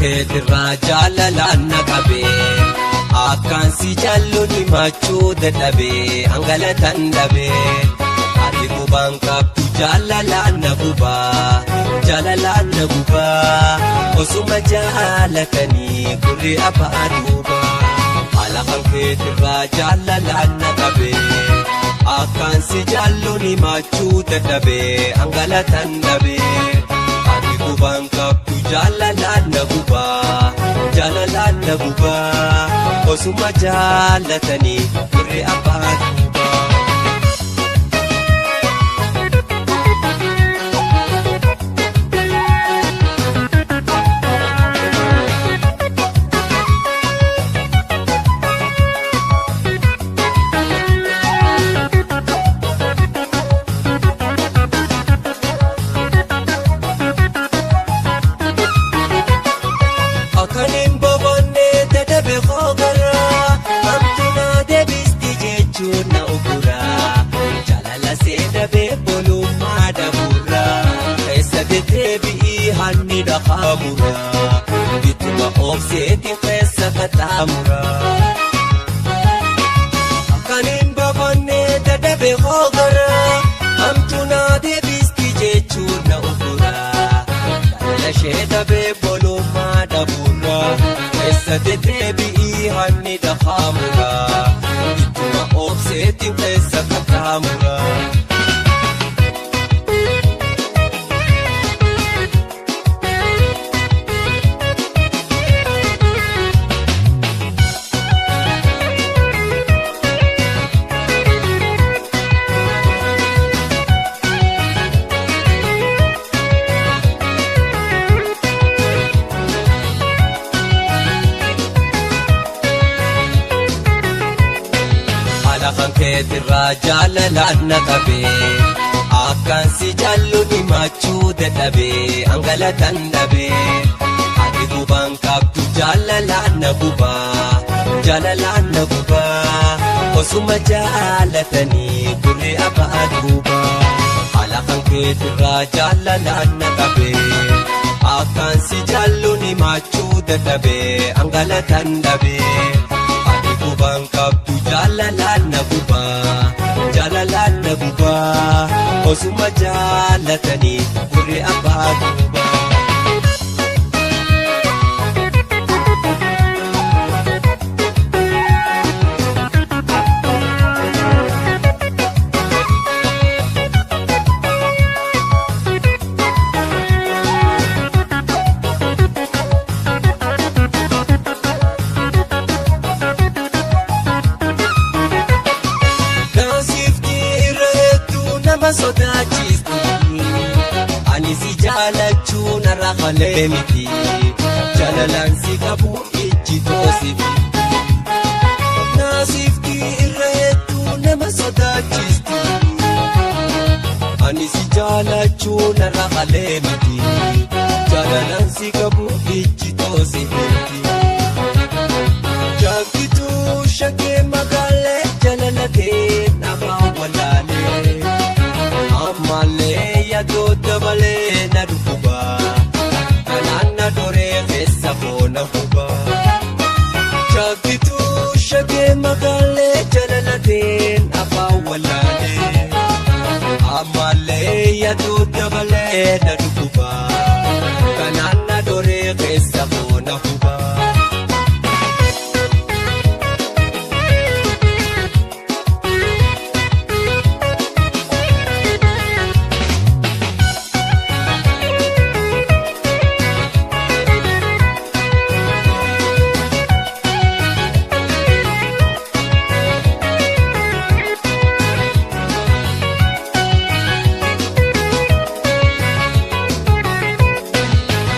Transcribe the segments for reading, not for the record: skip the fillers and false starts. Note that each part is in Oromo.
Keetirraa jaalalaan na qabee akkaan si jaallu himachuu dadhabee hangalatan dhabee ati gubaan qabdu jaalalaan na gubaa jaalalaan na gubaa osuma jaalatanii gurri abbaa duuba. Alakaan keetirraa jaalalaan na qabee akkaan si jaallu himachuu dadhabee hangalatan dhabee ati gubaan qabdu jaalalaan na gubaa jaalalaan na gubaa osuma jaalatanii gurri abbaa duuba. Akkan hin boqonnee dadhabe hoogaraa hamtuuna deebisti jechuun na uguraa jaalala seedabee bolummaa dabuuraa keessa deddeebi'ii hanni dhaqaamuraa bituma oobseeti keessa qaxaamuraa. Akkan hin boqonnee dadhabe hoogaraa hamtuuna deebisti jechuun na uguraa jaalala sheedabee bolummaa dabuuraa keessa deddeebi'ii hanni dhaqaamuraa ittuma oobseetiin keessa qaxaamuraa. Alakaan keetirraa jaalalaan na qabee akkaan si jaallu himachuu dadhabee hangalatan dhabee ati gubaan qabdu jaalalaan na gubaa jaalalaan na gubaa osuma jaalatanii gurri abbaa duuba. Alakaan keetirraa jaalalaan na qabee akkaan si jaallu himachuu dadhabee hangalatan dhabee. Ati gubaan qabdu jaalalaan na gubaa jaalalaan na gubaa osuma jaalatanii gurri abbaa duuba. Naasifti irra hedduu nama sodaachisti. Ani si jaalachuu narra malee miti. Jaalalaan si qabu ijji toosifi. Naasifti irra hedduu nama sodaachisti. Ani si jaalachuu narra malee miti. Jaalalaan si qabu ijji toosifi. Jaakituu shakee magaalee jalalatee nama walaalee ammallee yaadoo dabalee na dhukuba kanaan na doree keessa foona huba. Jaakituu shakee magaalee jalalatee nama walaalee ammallee yaadoo dabalee na dhukuba kanaan na doree keessa foona huba.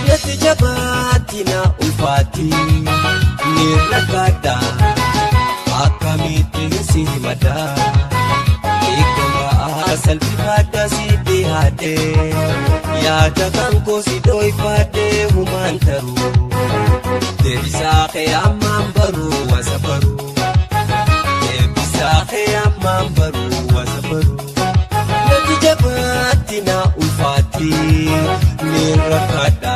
Natti jabaatti na ulfaatti ni rakkaadha akkamitti si himadha hiikuma salphifaadha si dhiyaadhe yaada kan koo si dhoyfaadhe humaan taru deebisaa kee ammaan baruu wasa baruu deebisaa kee ammaan baruu wasa baruu. Natti jabaatti na ulfaatti ni rakkaadha.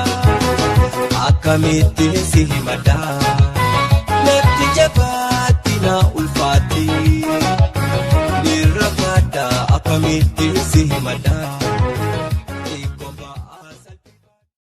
Akka Akkamitti si himadha? Natti jabaatti na ulfaatti. Nirra faadha, akkamitti si himadha?